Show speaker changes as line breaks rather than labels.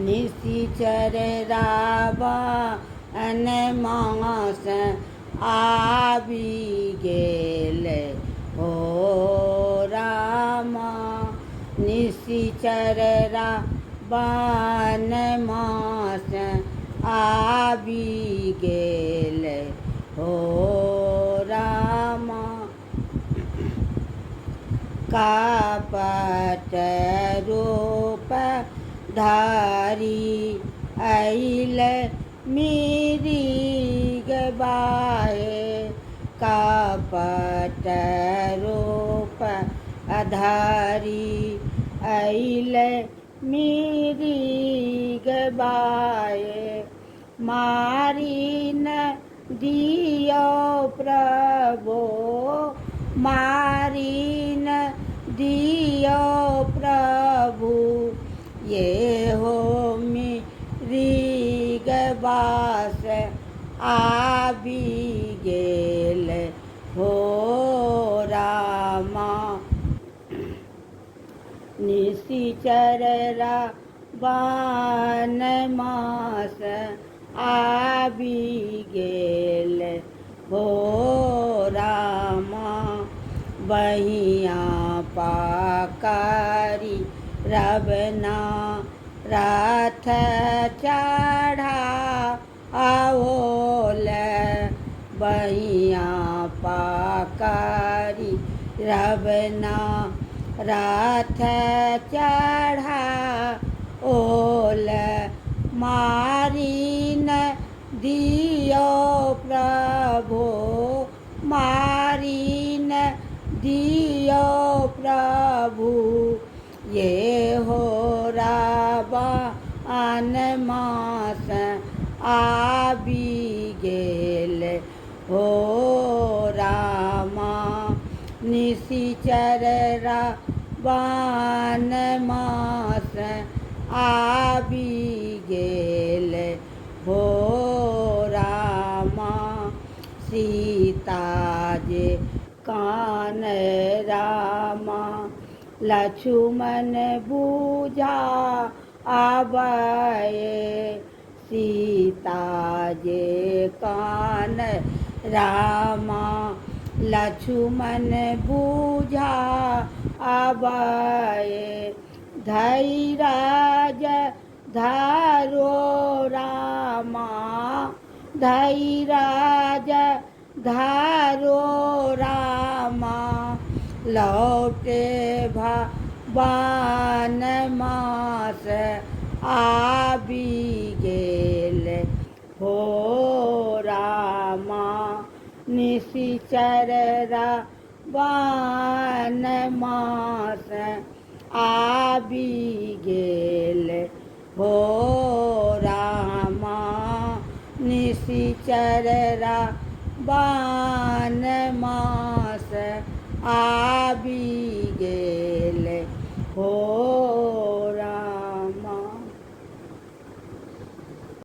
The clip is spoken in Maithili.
निशिचर रावण मास आबि गेल हो रामा। निशिचर रावण मास आबि गेल हो रामा। कपट रूप धारी अइल मिरिग बाहे। कपट रूप धारी अइल मिरिग बाहे। मारी न दियौ प्रभु, मारी न दियौ प्रभु, ये हो मिरिग बास आबि गेल हो रामा। निशिचर रावण मास आबि गेल हो रामा। बहिया पाकारी रवना रथ चढ़ा आओल। बहिया पाकारी रवना रथ चढ़ा ओल। मारी न दियौ प्रभु, मारी न दियौ प्रभु, ये हो रावण मास आबि गेल हो रामा। निशिचर रावण मास आबि गेल हो रामा। सीता जे कान रामा, लक्ष्मण बुझा आबे। सीता जे कान रामा, लक्ष्मण बुझा आबे। धैरज धरो रामा, धैरज धरो रामा, लौटे भवन मास आबि गेल हो रामा। निशिचर रावण मास आबि गेल हो रामा। निशिचर रावण मास आबि